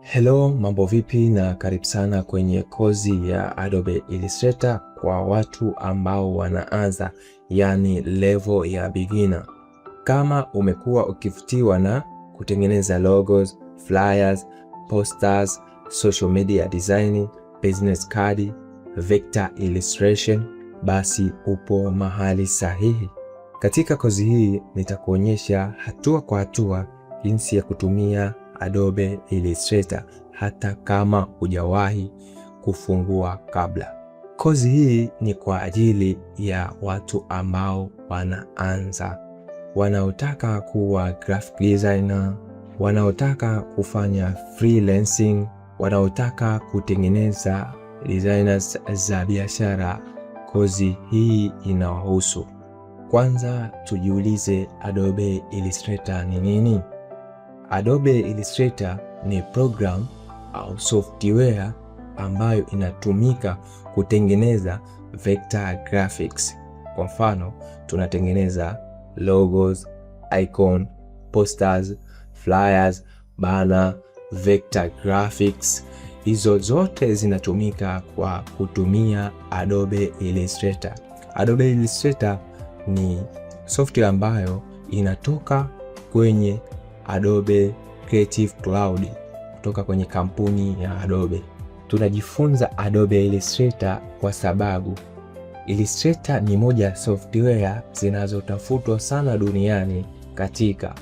Hello, mambo vipi na karibu sana kwenye kozi ya Adobe Illustrator kwa watu ambao wanaanza, yani level ya beginner. Kama umekuwa ukivutiwa na kutengeneza logos, flyers, posters, social media design, business card, vector illustration, basi upo mahali sahihi. Katika kozi hii nitakuonyesha hatua kwa hatua jinsi ya kutumia Adobe Illustrator hata kama hujawahi kufungua kabla. Kozi hii ni kwa ajili ya watu ambao wanaanza, wanaotaka kuwa graphic designer, wanaotaka kufanya freelancing, wanaotaka kutengeneza designers za biashara. Kozi hii inawahusu. Kwanza tujiulize, Adobe Illustrator ni nini? Adobe Illustrator ni program au software ambayo inatumika kutengeneza vector graphics. Kwa mfano, tunatengeneza logos, icon, posters, flyers, banner, vector graphics. Hizo zote zinatumika kwa kutumia Adobe Illustrator. Adobe Illustrator ni software ambayo inatoka kwenye Adobe Creative Cloud kutoka kwenye kampuni ya Adobe. Tunajifunza Adobe Illustrator kwa sababu Illustrator ni moja ya software zinazotafutwa sana duniani katika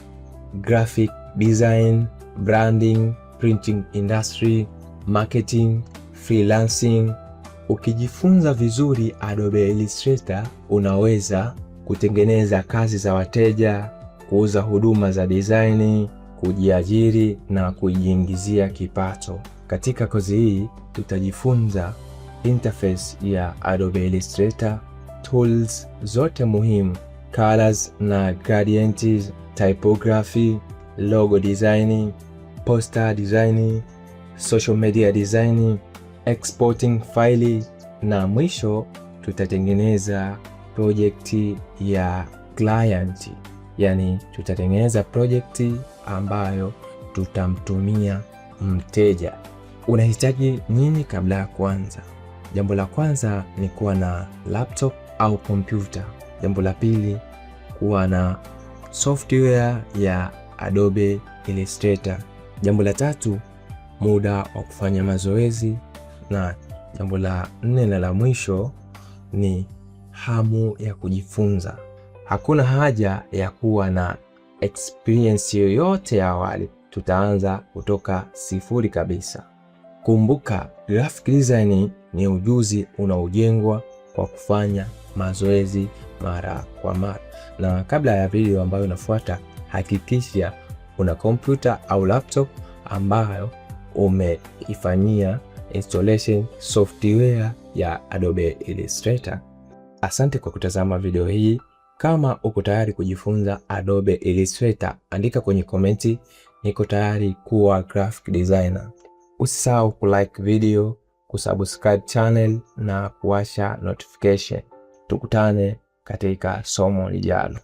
graphic design, branding, printing industry, marketing, freelancing. Ukijifunza vizuri Adobe Illustrator unaweza kutengeneza kazi za wateja, kuuza huduma za design, kujiajiri na kujiingizia kipato. Katika kozi hii tutajifunza interface ya Adobe Illustrator, tools zote muhimu, colors na gradients, typography, logo design, poster design, social media design, exporting faili na mwisho tutatengeneza project ya client, yani tutatengeneza project ambayo tutamtumia mteja. Unahitaji nini kabla ya kuanza? Jambo la kwanza ni kuwa na laptop au kompyuta. Jambo la pili, kuwa na software ya Adobe Illustrator. Jambo la tatu, muda wa kufanya mazoezi, na jambo la nne na la mwisho ni hamu ya kujifunza. Hakuna haja ya kuwa na experience yoyote ya awali, tutaanza kutoka sifuri kabisa. Kumbuka, graphic design ni ujuzi unaojengwa kwa kufanya mazoezi mara kwa mara. Na kabla ya video ambayo inafuata, hakikisha una kompyuta au laptop ambayo umeifanyia installation software ya Adobe Illustrator. Asante kwa kutazama video hii. Kama uko tayari kujifunza Adobe Illustrator, andika kwenye komenti "niko tayari kuwa graphic designer". Usisahau kulike video, kusubscribe channel na kuwasha notification. Tukutane katika somo lijalo.